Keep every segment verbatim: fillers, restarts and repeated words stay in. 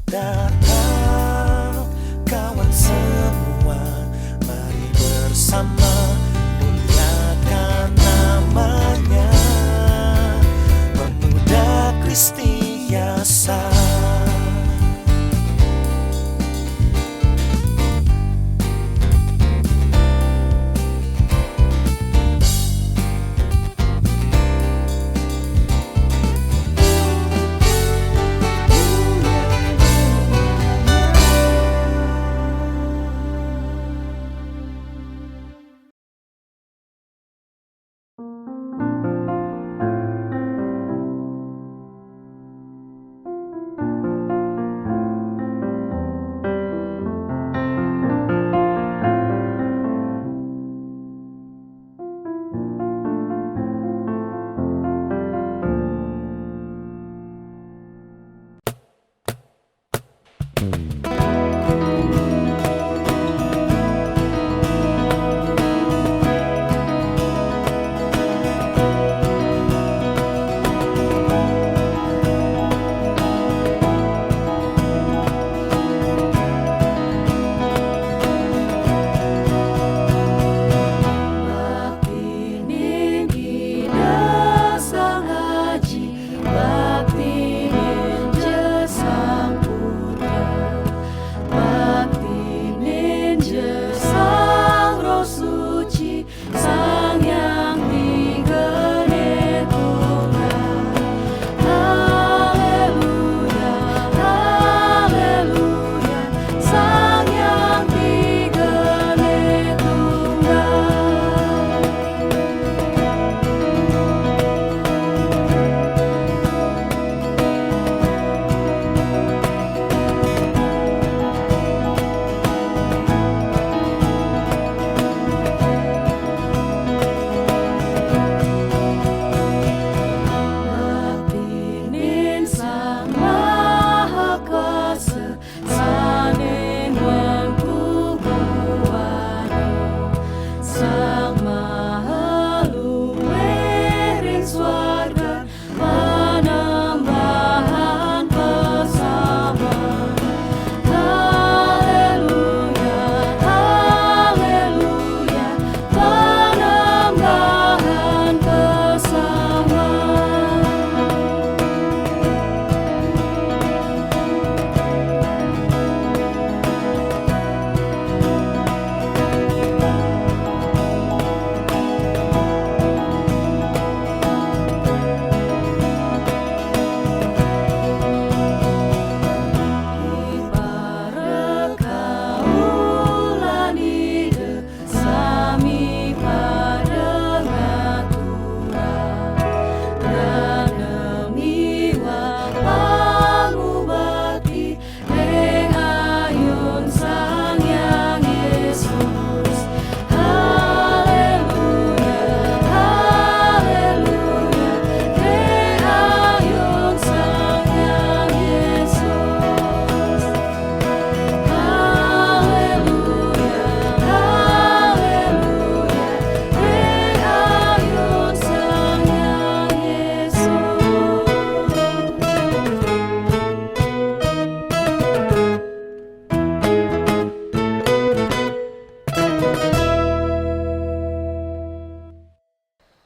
Datang, kawan semua, mari bersama muliakan nama-Nya, pemuda Kristiasa.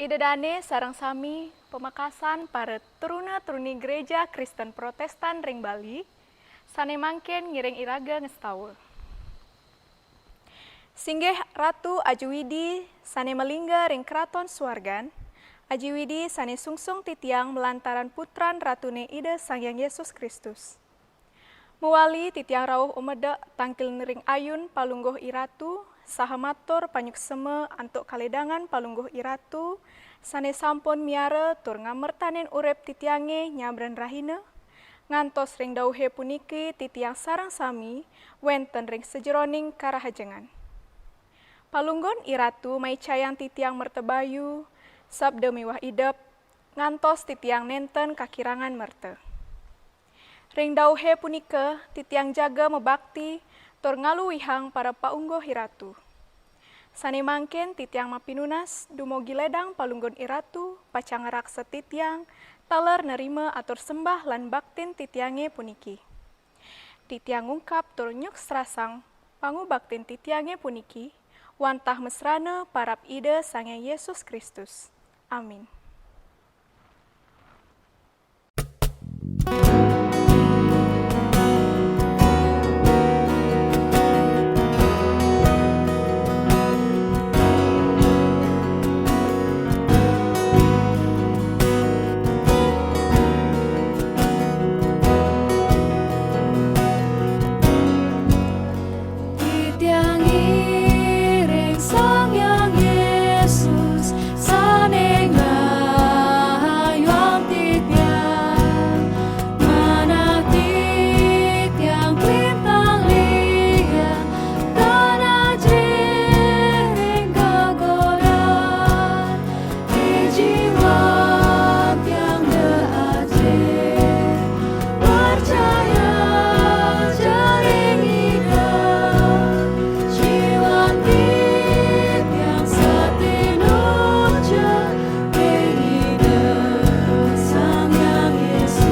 Ida dané sareng sami pamekasan para teruna-teruni Gereja Kristen Protestan ring Bali, sané mangkin ngiring iraga ngestawa. Singgih Ratu Aji Widi sané malingga ring Kraton Suargan, Aji Widi sané sungsung titiang malantaran Putran Ratuné Ida Sang Hyang Yesus Kristus. Mawali titiang rauh umedek tangkil ring ayun Palungguh Iratu, saha matur panyuksma antuk kaledangan Palungguh Iratu, sané sampun miara tur ngamertanin urip titiangé nyabran rahina, ngantos ring dauhé puniki titiang sareng sami wénten ring sajeroning karahajengan. Palungguh Iratu maicayang titiang merta bayu, sabda miwah idep, ngantos titiang nénten kakirangan merta. Ring dauhé punika, titiang jaga mabakti tur ngaluihang para paungguh Iratu. Sané mangkin titiang mapinunas dumugi ledang Palungguh Iratu pacang ngraksa titiang taler nerima atur sembah lan baktin titiangé puniki. titiang ngungkap tur nyuksrasang pangubaktin titiange puniki, wantah mesrana parab Ida Sang Hyang Yesus Kristus. Amin. Titiang ngiring Sang Hyang Yesus, sane ngayuang titiang, manah titiang klintang liang, tanah jering gegodan. Ijiwan tiang de aje, percaya jering Ida, jiwan titiang setino je ring Ida Sang Hyang Yesus.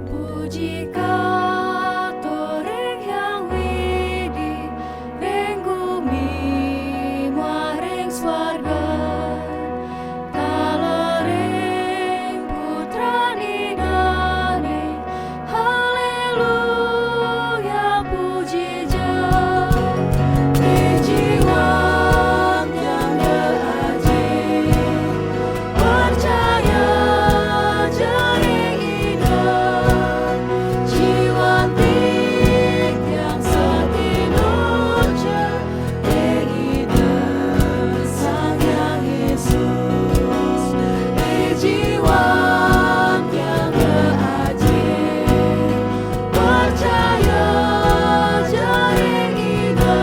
Puji katur ring Hyang Widi, ring gumi muah ring swarga, taler ring Putran Idane. Haleluya, puji ja. Ijiwan tiang de aje, percaya jering Ida, jiwan titiang setino je ring Ida Sang Hyang Yesus. Ijiwan tiang de aje, percaya jering Ida,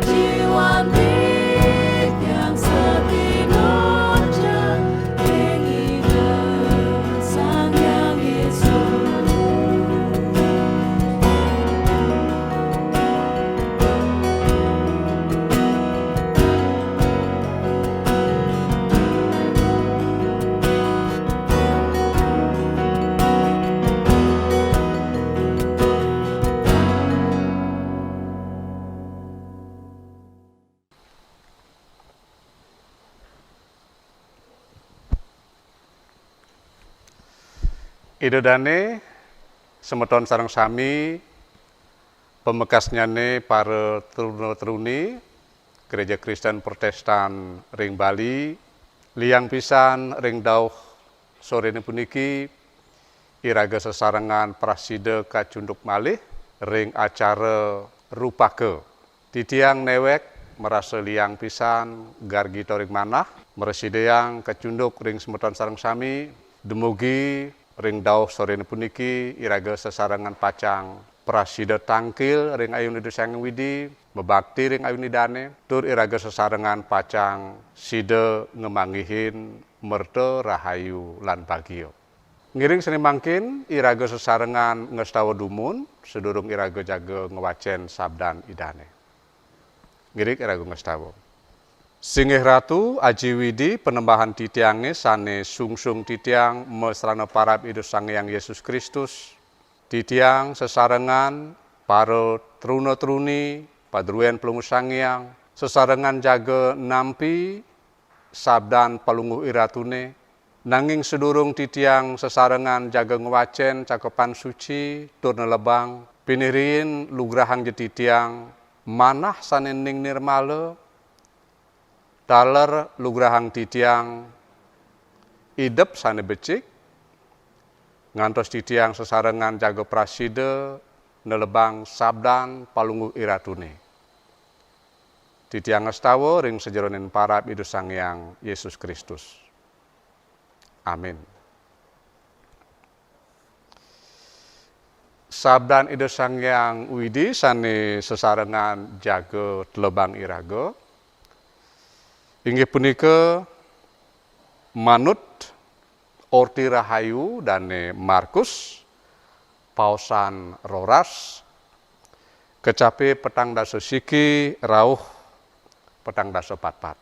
jiwan titiang setino je ring Ida Sang Hyang Yesus. Ida dane, semeton sareng sami, pamekasnyane para truna-truni Gereja Kristen Protestan ring Bali, liang pisan ring dauh sorene puniki, iraga sesarengan prasida kacunduk malih ring acara rupaka. Titiang newek marasa liang pisan gargi toring manah, mrasidayang kacunduk ring semeton sareng sami, dumugi ring dauh sorene puniki iraga sesarengan pacang prasida tangkil ring ayun Ida Sang Hyang Widi, mabakti ring ayun Idane, tur iraga sesarengan pacang sida ngamanggihin merta rahayu lan bagia. Ngiring sane mangkin, iraga sesarengan ngastawa dumun, sadurung iraga jaga ngwacen sabdan Idane. Ngiring iraga ngastawa. Singgih Ratu, Aji Widi, Panembahan titiange sane sungsung titiang masrana parab Ida Sang Hyang Yesus Kristus, titiang sesarengan para truna-truni, padruen Palungguh Sang Hyang, sesarengan jaga nampi sabdan Palungguh Iratune, nanging sadurung titiang sesarengan jaga ngwacen Cakepan Suci tur nelebang, pinih riin lugrahang ja titiang manah sane ning nirmala, taler lugrahang titiang idep sane becik, ngantos titiang sesarengan jaga prasida nelebang sabdan Palungguh Iratune. Titiang ngastawa ring sajeroning parab Ida Sang Hyang Yesus Kristus. Amin. Sabdan Ida Sang Hyang Widi sane sesarengan jaga telebang iraga, inggih punika manut Orti Rahayu dane Markus, paosan roras, kecapi petang dasa siki rauh petang dasa patpat.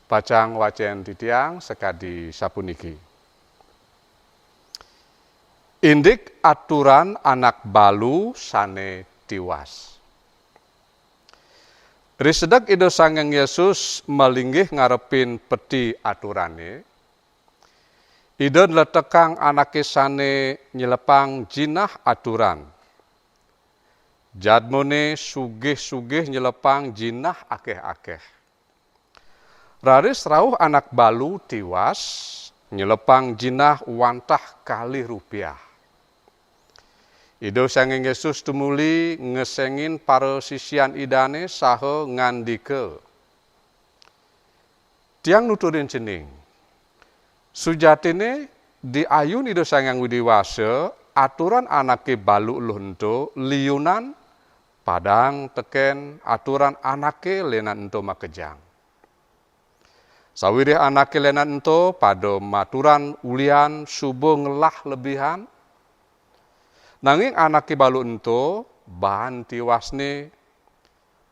Pacang wacen titiang sakadi sapuniki. Indik aturan anak balu sane tiwas. Risedek Ida Sang Hyang Yesus malinggih ngarepin peti aturane, Ida nletekang anake sane nyelepang jinah aturan. Jadmane sugih-sugih nyelepang jinah akeh-akeh. Raris rauh anak balu tiwas, nyelepang jinah wantah kalih rupiah. Ida Sang Hyang Yesus tumuli ngesengin parasisian Idane saha ngandika, "Tiang nuturin cening, sujatine di ayun Ida Sang Hyang Widi Wasa, aturan anake balu eluh ento liunan padang teken aturan anake lenan ento makejang. Sawireh anake lenan ento pada maturan ulian suba ngelah lebihan, nanging anake balu ento baan tiwasne,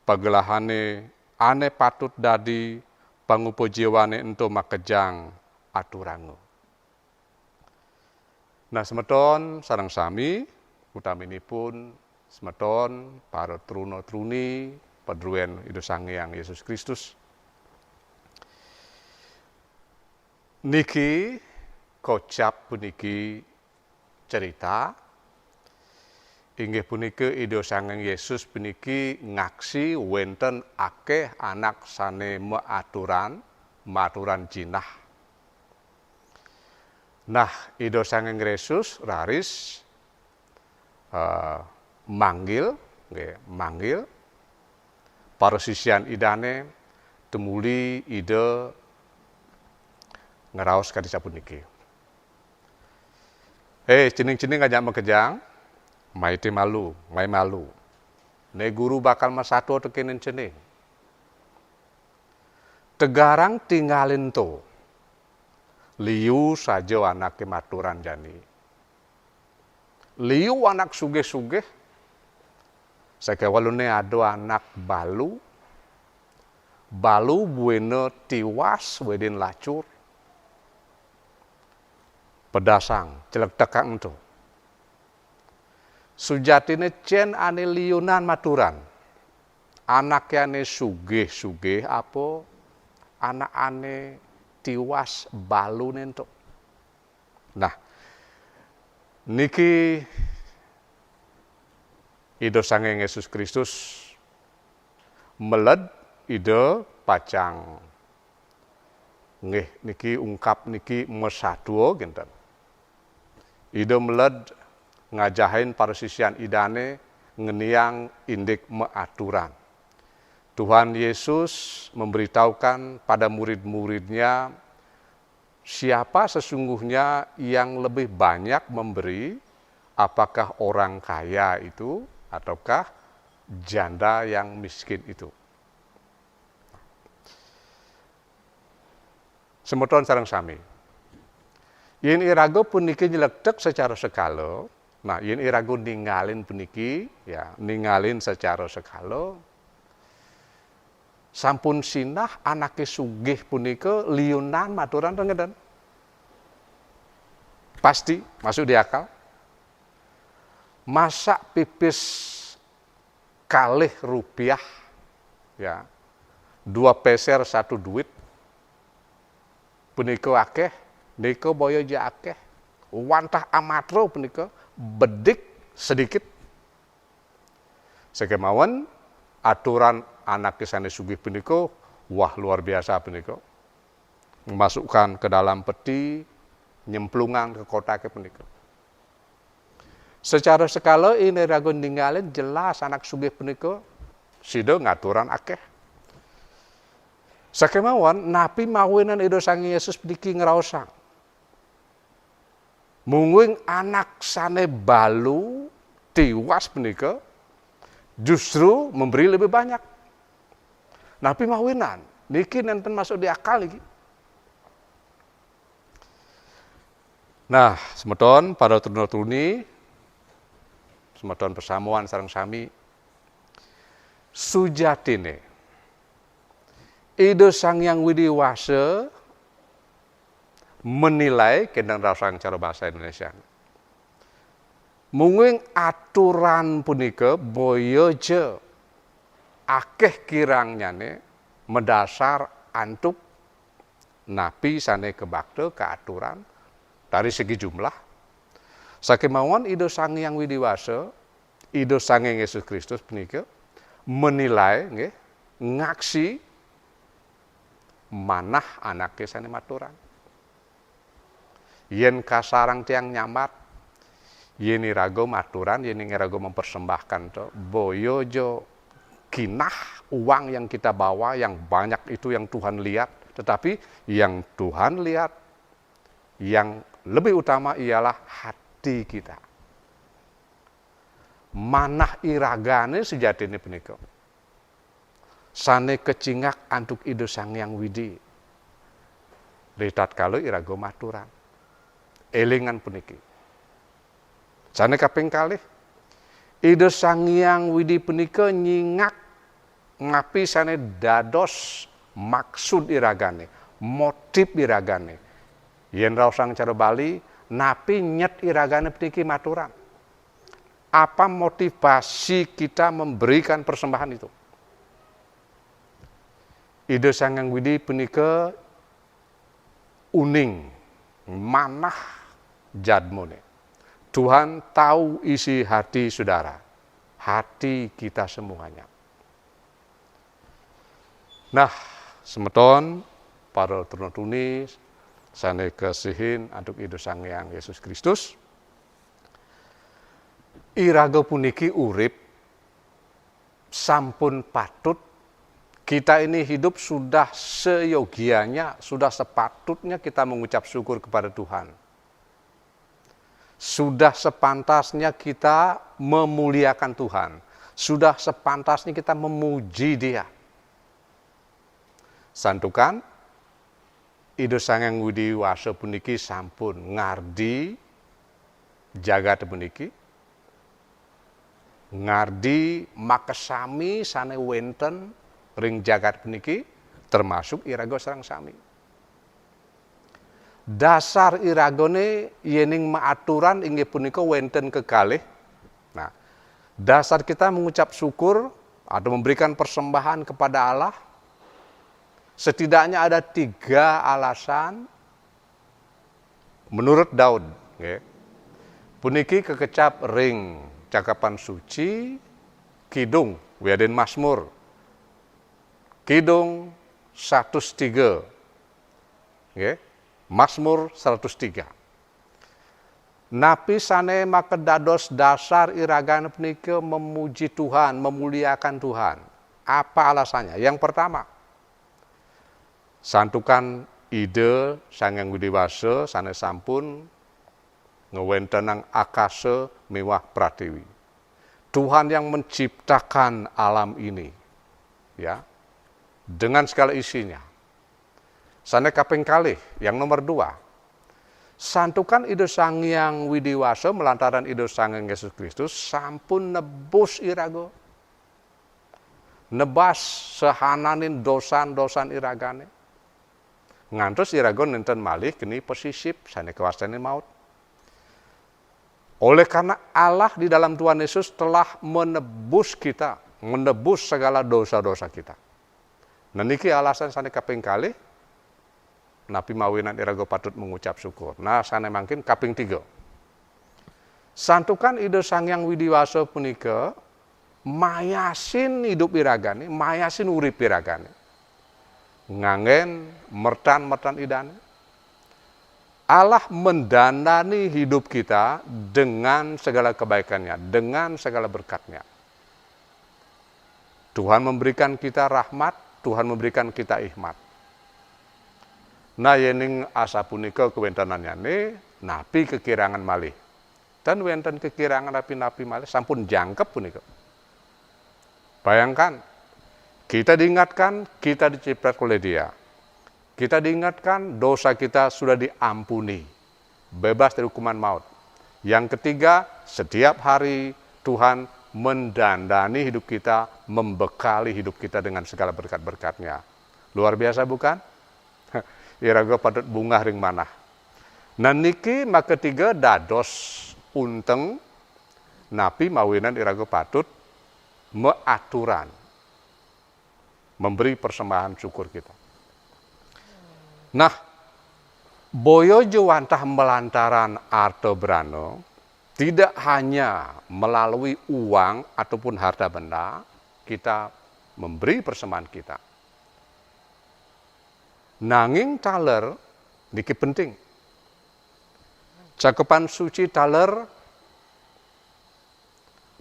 pagelahane ane patut dadi pangupajiwane ento makejang aturanga." Nah, semeton sareng sami, utaminipun semeton para truna-truni padruen Ida Sang Hyang Yesus Kristus. Niki kocap puniki cerita, inggih punika Ida Sang Hyang Yesus puniki ngaksi wenten akeh anak sane maaturan, maaturan jinah. Nah, Ida Sang Hyang Yesus raris, eh, manggil, nggih, manggil parasisian Idane tumuli Ida ngraos kadi sapuniki, "Eh, cening-cening ajak makejang, maite malu, mai malu. Ne Guru bakal masatua tekenen cening. Tegarang tingalin to. Liu saja anake maturan jani. Liu anak sugih-sugih, sakewalune ada anak balu, balu buina tiwas wedin lacur. Pedasang, celektekang ento. Sujatine cen ane liunan maturan. Anake ane sugih-sugih apa anak ane tiwas balune ento." Nah, niki Ida Sang Hyang Yesus Kristus meled Ida pacang, nggih, niki ungkap niki masatua kinten. Ida meled ngajahin parasisian Idane ngeniang indik maaturan. Tuhan Yesus memberitahukan pada murid-muridnya siapa sesungguhnya yang lebih banyak memberi, apakah orang kaya itu ataukah janda yang miskin itu. Semeton sareng sami. Yen iraga puniki nyelektek secara sekala, nah, yen iraga ningalin puniki, ya, ningalin secara sekala, sampun sinah anake sugih punika liunan maturan ten ngeten. Pasti masuk di akal. Masak pipis kalih rupiah, ya, dua peser satu duit, punika akeh, nika boya ja akeh. Wantah amatra punika bedik sedikit. Sakemawon aturan anake sane sugih punika, wah, luar biasa punika. Memasukkan ke dalam peti, nyemplungan ke kotake punika. Secara sekala yen iraga ningalin jelas anak sugih punika sida ngaturan akeh. Sakemawon napi mawinan Ida Sang Yesus puniki ngraosang? Mungguing anak sane balu tiwas punika justru memberi lebih banyak. Napi mawinan? Niki nenten masuk di akal niki. Nah, semeton para tuna-tuni, semeton pasamuan sareng sami, sujatine Ida Sang Hyang Widi Wasa menilai, kendang raosang cara basa Indonesia. Mungguing aturan punika boya ja akeh kirangnyane madasar antuk napi sane kabakta kaaturan dari segi jumlah. Sakemawon Ida Sang Hyang Widi Wasa, Ida Sang Hyang Yesus Kristus punika menilai, nggih, ngaksi manah anake sane maturan. Yen kasarang tiang nyambat, yen iraga maturan, yen iraga mempersembahkan to, boya ja kinah uang yang kita bawa, yang banyak itu yang Tuhan lihat, tetapi yang Tuhan lihat, yang lebih utama ialah hati kita. Manah iragane sejatine punika sane kacingak antuk Ida Sang Hyang Widi. Ritatkala iraga maturan. Elingan puniki. Sane kaping kalih, Ida Sang Hyang Widi punika nyingak napi sane dados maksud iragane, motif iragane. Yen raosang cara Bali, napi nyet iragane puniki maturan. Apa motivasi kita memberikan persembahan itu? Ida Sang Hyang Widi punika uning, manah jadmane. Tuhan tahu isi hati saudara, hati kita semuanya. Nah, semeton para tuna-tuni sane kasihin antuk Ida Sang Hyang Yesus Kristus, iraga puniki urip sampun patut, kita ini hidup sudah seyogianya, sudah sepatutnya kita mengucap syukur kepada Tuhan. Sudah sepantasnya kita memuliakan Tuhan. Sudah sepantasnya kita memuji Dia. Santukan Ida Sang Hyang Widi Wasa puniki sampun ngardi jagat puniki, ngardi makasami sane wenten ring jagat puniki, termasuk iraga sareng sami. Dasar iragane yening maaturan inggih punika wenten kekalih. Nah, dasar kita mengucap syukur atau memberikan persembahan kepada Allah, setidaknya ada tiga alasan menurut Daud, nggih. Puniki kakecap ring Cakepan Suci, Kidung, wiadin Mazmur. Kidung satus tiga, nggih. Mazmur seratus tiga. Napi sane makados dasar iragane punika memuji Tuhan, memuliakan Tuhan? Apa alasannya? Yang pertama, santukan Ida Sang Hyang Widi Wasa sane sampun ngwentenang akasa miwah pratiwi. Tuhan yang menciptakan alam ini, ya, dengan segala isinya. Sane kaping kalih, yang nomor dua, santukan Ida Sang Hyang Widi Wasa malantaran Ida Sang Hyang Yesus Kristus sampun nebus iraga. Nebas sahananing dosan-dosan iragane. Ngantos iraga nenten malih keni pasisip sane kawastanin maut. Oleh karena Allah di dalam Tuhan Yesus telah menebus kita, menebus segala dosa-dosa kita. Nah, niki alasan sane kaping kalih, napi mawinan iraga patut mengucap syukur. Nah, sane mangkin kaping tiga. Santukan Ida Sang Hyang Widi Wasa punika mayasin idup iragane, mayasin urip iragane. Nganggen mertan-mertan Idane. Allah mendandani hidup kita dengan segala kebaikannya, dengan segala berkatnya. Tuhan memberikan kita rahmat, Tuhan memberikan kita hikmat. Nah, yening asapunika kawentenannyane, napi kekirangan malih? Ten wenten kekirangan napi-napi malih, sampun jangkep punika. Bayangkan, kita diingatkan, kita diciptakan oleh Dia. Kita diingatkan, dosa kita sudah diampuni. bebas dari hukuman maut. Yang ketiga, setiap hari Tuhan mendandani hidup kita, membekali hidup kita dengan segala berkat-berkatnya. Luar biasa, bukan? Iraga patut bungah ring manah. Nah, niki makatiga dados unteng napi mawinan iraga patut maaturan, memberi persembahan syukur kita. Nah, boya ja wantah malantaran arta brana, tidak hanya melalui uang ataupun harta benda, kita memberi persembahan kita. Nanging taler niki penting. Cakepan Suci taler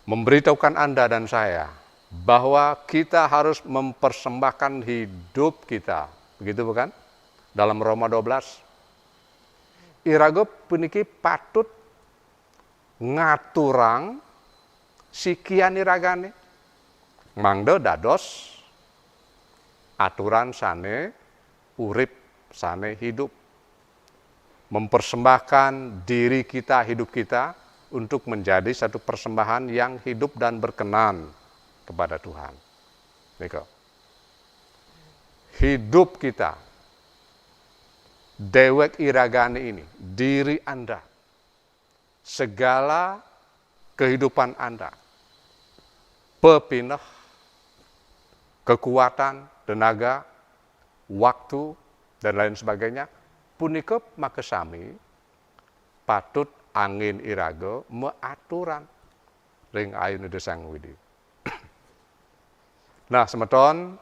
memberitahukan Anda dan saya bahwa kita harus mempersembahkan hidup kita. Begitu, bukan? Dalam Roma dua belas. Iraga puniki patut ngaturang sikian iragane. Mangda dados aturan sane urip, sane hidup. Mempersembahkan diri kita, hidup kita, untuk menjadi satu persembahan yang hidup dan berkenan kepada Tuhan. Nika. Hidup kita, dewek iragane ini, diri Anda, segala kehidupan Anda, pepineh, kekuatan, tenaga, waktu, dan lain sebagainya, punika makasami patut angin iraga maaturan ring ayun Ida Sang Widi. Nah, semeton,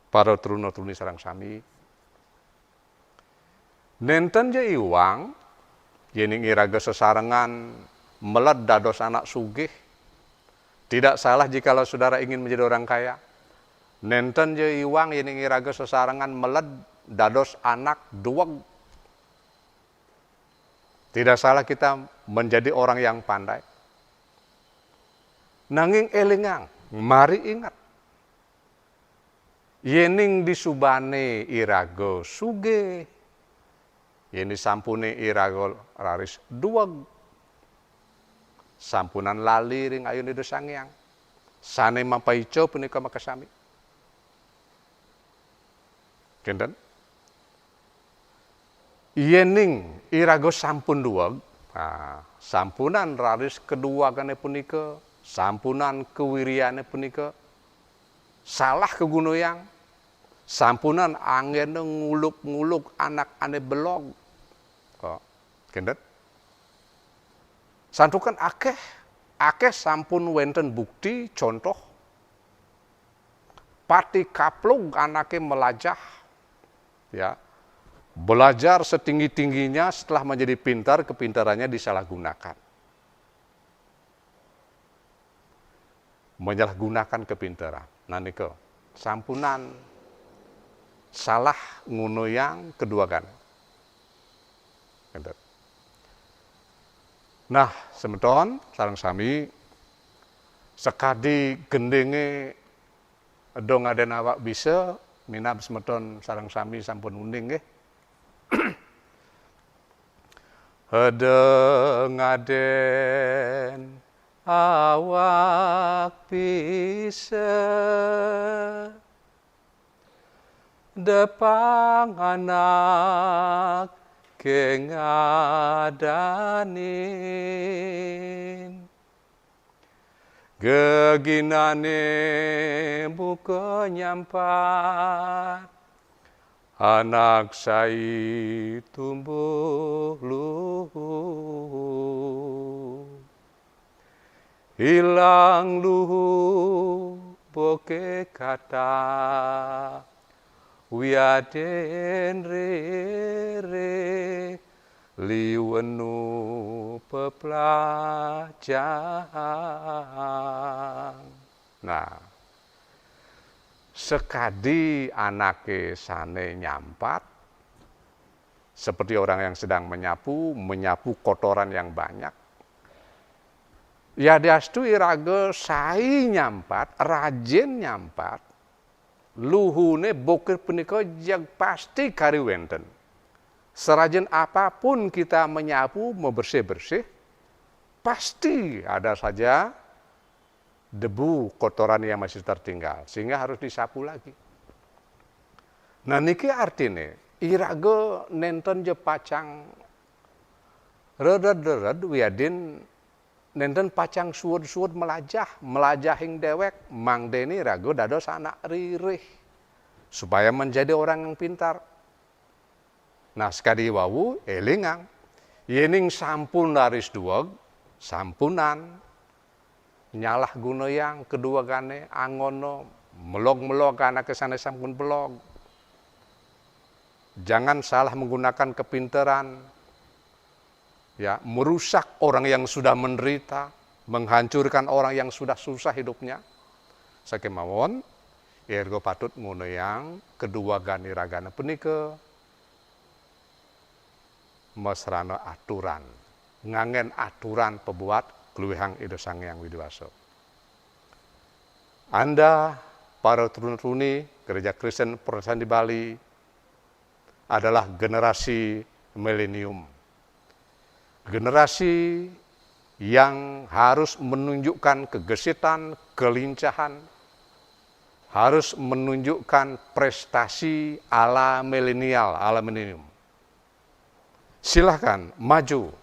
para truna-truni sareng sami, nenten ja iwang, yening iraga sesarengan meled dados anak sugih. Tidak salah jikalau saudara ingin menjadi orang kaya. Nenten ja iwang, yening iraga sesarengan meled dados anak dueg. Tidak salah kita menjadi orang yang pandai. Nanging elingang, mari ingat. Yening disubane iraga sugih, yen disampune iraga raris dueg, sampunang lali ring ayun Ida Sang Hyang. Sane mapaica punika makasami. Kinten? Yening iraga sampun dueg, nah, sampunang raris kaduegane punika, sampunang kawiriyane punika salah kagunayang, sampunang anggena nguluk-nguluk anak ane belog. Kok, kinten? Santukan akeh, akeh sampun wenten bukti, contoh, pati kaplug anake melajah, ya, belajar setinggi-tingginya, setelah menjadi pintar, kepintarannya disalahgunakan. Menyalahgunakan kepintaran. Nah, nika, sampunang salah ngunayang kaduegan. Kinten. Nah, semeton sareng sami, sakadi gendinge Eda Ngaden Awak Bisa, minab semeton sareng sami sampun uning nggih. Eda Ngaden Awak Bisa, depang anak kengadanin. Geginane buka nyampat, anak sai tumbuh luhu. Ilang luhu boke kata, wiadin rere liwenu peplajang. Nah, sakadi anake sane nyampat, seperti orang yang sedang menyapu, menyapu kotoran yang banyak. Yadiastu iraga sai nyampat, rajin nyampat, luhune bokir punika jeg pasti kari wenten. Serajin apapun kita menyapu, membersih-bersih, pasti ada saja debu kotoran yang masih tertinggal, sehingga harus disapu lagi. Nah, niki artine, iraga nenten ja pacang rered-rered wiadin nenten pacang suud-suud melajah, melajahing dewek, mangdene iraga dados anak ririh, supaya menjadi orang yang pintar. Nah, sekadi wau, elingang, yening sampun raris dueg, sampunan, nyalah gunayang kaduegane, angona, melog-melog anake sane sampun belog. Jangan salah menggunakan kepinteran, ya, merusak orang yang sudah menderita, menghancurkan orang yang sudah susah hidupnya. Sakemawon, iraga patut ngunayang kaduegan iragane punika masrana aturan, nganggen aturan pabuat kaluihang Ida Sang Hyang Widi Wasa. Anda, para truna-truni Gereja Kristen Protestan di Bali, adalah generasi milenium. Generasi yang harus menunjukkan kegesitan, kelincahan, harus menunjukkan prestasi ala milenial, ala milenium. Silahkan maju.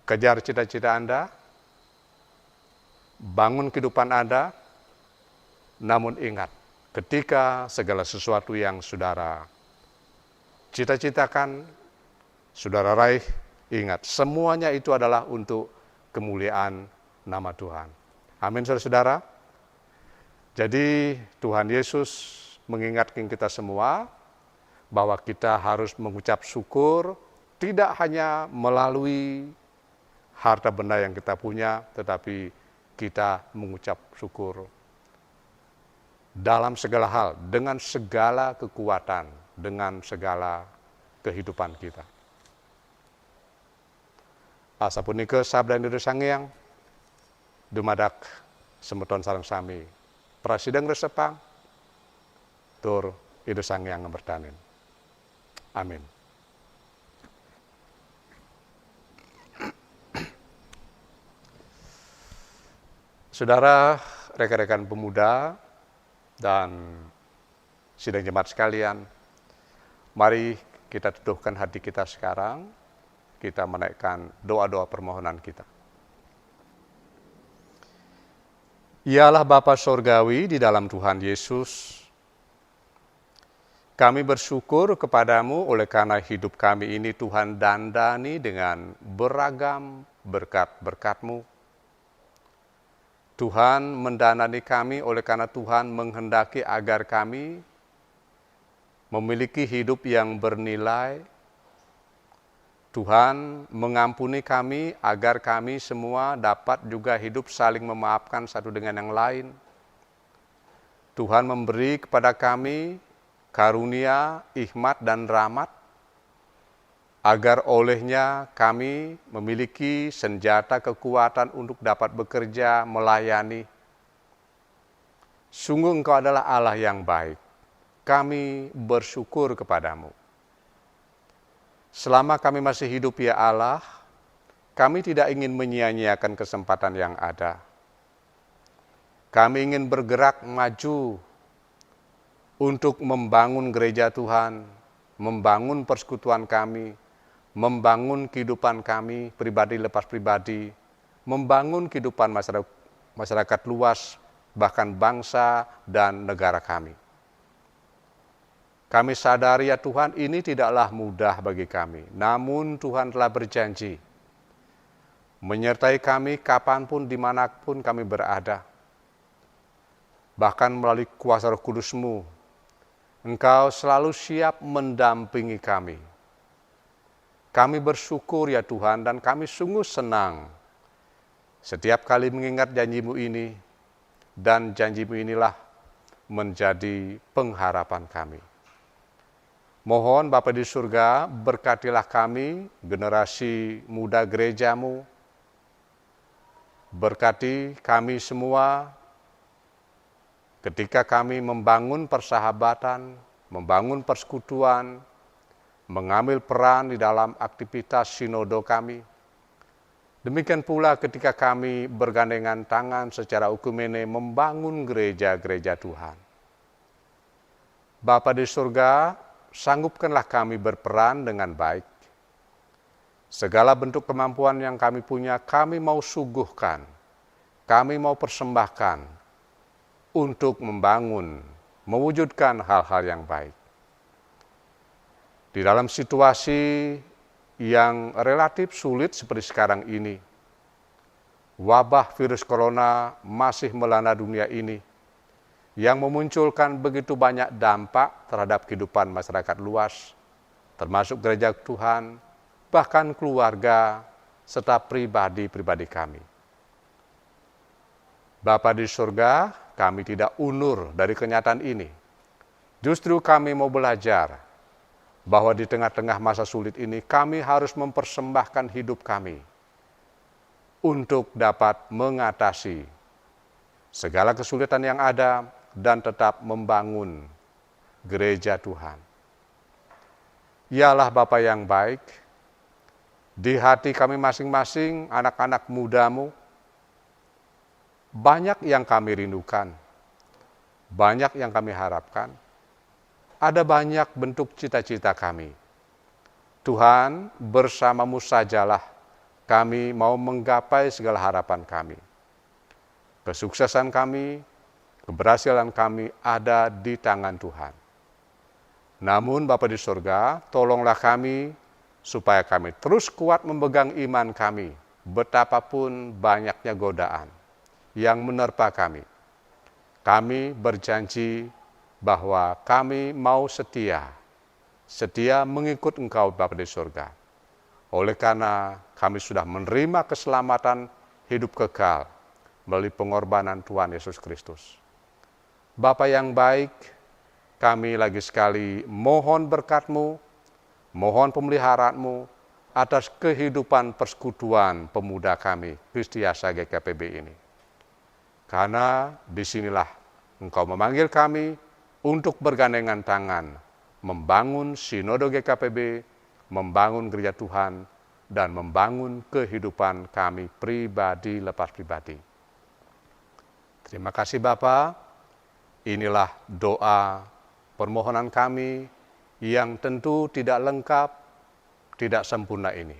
Kejar cita-cita Anda, bangun kehidupan Anda, namun ingat, ketika segala sesuatu yang saudara cita-citakan, saudara raih, ingat, semuanya itu adalah untuk kemuliaan nama Tuhan. Amin, saudara-saudara. Jadi, Tuhan Yesus mengingatkan kita semua bahwa kita harus mengucap syukur tidak hanya melalui harta benda yang kita punya, tetapi kita mengucap syukur dalam segala hal, dengan segala kekuatan, dengan segala kehidupan kita. Asapunika sabdan Ida Sang Hyang dumadak semeton sareng sami. Prasida ngresepang tur Ida Sang Hyang ngabertanin. Amin. Saudara, rekan-rekan pemuda dan sidang jemaat sekalian, mari kita teduhkan hati kita sekarang, kita menaikkan doa-doa permohonan kita. Ya Allah Bapa Sorgawi, di dalam Tuhan Yesus, kami bersyukur kepada-Mu oleh karena hidup kami ini Tuhan dandani dengan beragam berkat-berkat-Mu. Tuhan mendandani kami oleh karena Tuhan menghendaki agar kami memiliki hidup yang bernilai. Tuhan mengampuni kami agar kami semua dapat juga hidup saling memaafkan satu dengan yang lain. Tuhan memberi kepada kami karunia, hikmat, dan rahmat, agar olehnya kami memiliki senjata kekuatan untuk dapat bekerja, melayani. Sungguh Engkau adalah Allah yang baik. Kami bersyukur kepada-Mu. Selama kami masih hidup, ya Allah, kami tidak ingin menyia-nyiakan kesempatan yang ada. Kami ingin bergerak maju untuk membangun gereja Tuhan, membangun persekutuan kami, membangun kehidupan kami pribadi lepas pribadi, membangun kehidupan masyarakat, masyarakat luas, bahkan bangsa dan negara kami. Kami sadari, ya Tuhan, ini tidaklah mudah bagi kami. Namun Tuhan telah berjanji menyertai kami kapanpun, dimanapun kami berada. Bahkan melalui kuasa Roh Kudus-Mu, Engkau selalu siap mendampingi kami. Kami bersyukur, ya Tuhan, dan kami sungguh senang setiap kali mengingat janji-Mu ini, dan janji-Mu inilah menjadi pengharapan kami. Mohon Bapa di surga, berkatilah kami, generasi muda gereja-Mu. Berkati kami semua ketika kami membangun persahabatan, membangun persekutuan, mengambil peran di dalam aktivitas sinode kami. Demikian pula ketika kami bergandengan tangan secara oikumene membangun gereja-gereja Tuhan. Bapa di surga, sanggupkanlah kami berperan dengan baik. Segala bentuk kemampuan yang kami punya, kami mau suguhkan, kami mau persembahkan untuk membangun, mewujudkan hal-hal yang baik. Di dalam situasi yang relatif sulit seperti sekarang ini, wabah virus corona masih melanda dunia ini, yang memunculkan begitu banyak dampak terhadap kehidupan masyarakat luas, termasuk gereja Tuhan, bahkan keluarga, serta pribadi-pribadi kami. Bapa di surga, kami tidak undur dari kenyataan ini. Justru kami mau belajar bahwa di tengah-tengah masa sulit ini, kami harus mempersembahkan hidup kami untuk dapat mengatasi segala kesulitan yang ada dan tetap membangun gereja Tuhan. Ialah Bapa yang baik, di hati kami masing-masing, anak-anak mudamu, banyak yang kami rindukan, banyak yang kami harapkan, ada banyak bentuk cita-cita kami. Tuhan, bersamamu sajalah kami mau menggapai segala harapan kami. Kesuksesan kami, keberhasilan kami ada di tangan Tuhan. Namun Bapa di surga, tolonglah kami supaya kami terus kuat memegang iman kami, betapapun banyaknya godaan yang menerpa kami. Kami berjanji bahwa kami mau setia, setia mengikut Engkau Bapa di surga. Oleh karena kami sudah menerima keselamatan hidup kekal melalui pengorbanan Tuhan Yesus Kristus. Bapa yang baik, kami lagi sekali mohon berkat-Mu, mohon pemeliharaanmu atas kehidupan persekutuan pemuda kami, Kristiasa G K P B ini. Karena disinilah Engkau memanggil kami untuk bergandengan tangan, membangun Sinode G K P B, membangun gereja Tuhan, dan membangun kehidupan kami pribadi lepas pribadi. Terima kasih Bapa. Inilah doa permohonan kami yang tentu tidak lengkap, tidak sempurna ini.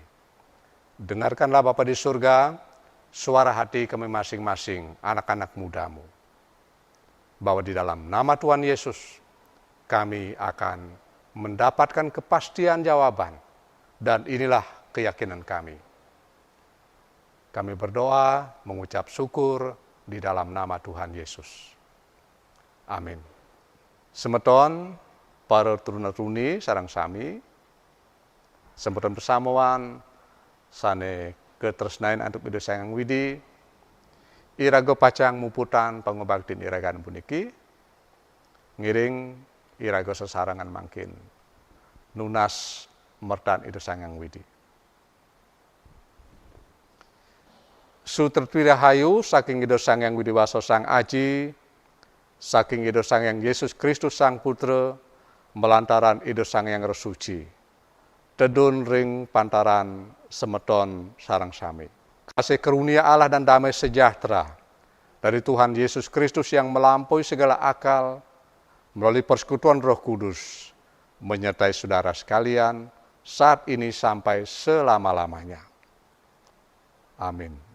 Dengarkanlah Bapa di surga, suara hati kami masing-masing, anak-anak mudamu. Bahwa di dalam nama Tuhan Yesus, kami akan mendapatkan kepastian jawaban. Dan inilah keyakinan kami. Kami berdoa, mengucap syukur di dalam nama Tuhan Yesus. Amin. Semeton, para teruna-teruni, sareng sami, semeton pasamuan, sane katresnain antuk Ida Sang Hyang Widi, iraga pacang muputang pangubaktin iragan puniki, ngiring iraga sesarengan mangkin nunas mertan Ida Sang Hyang Widi. Sutresna rahayu saking Ida Sang Hyang Widi Wasa Sang Aji, saking Ida Sang Hyang Yesus Kristus Sang Putra, malantaran Ida Sang Hyang Roh Suci, tedun ring pantaran semeton sareng sami. Kasih karunia Allah dan damai sejahtera dari Tuhan Yesus Kristus yang melampaui segala akal, melalui persekutuan Roh Kudus, menyertai saudara sekalian, saat ini sampai selama-lamanya. Amin.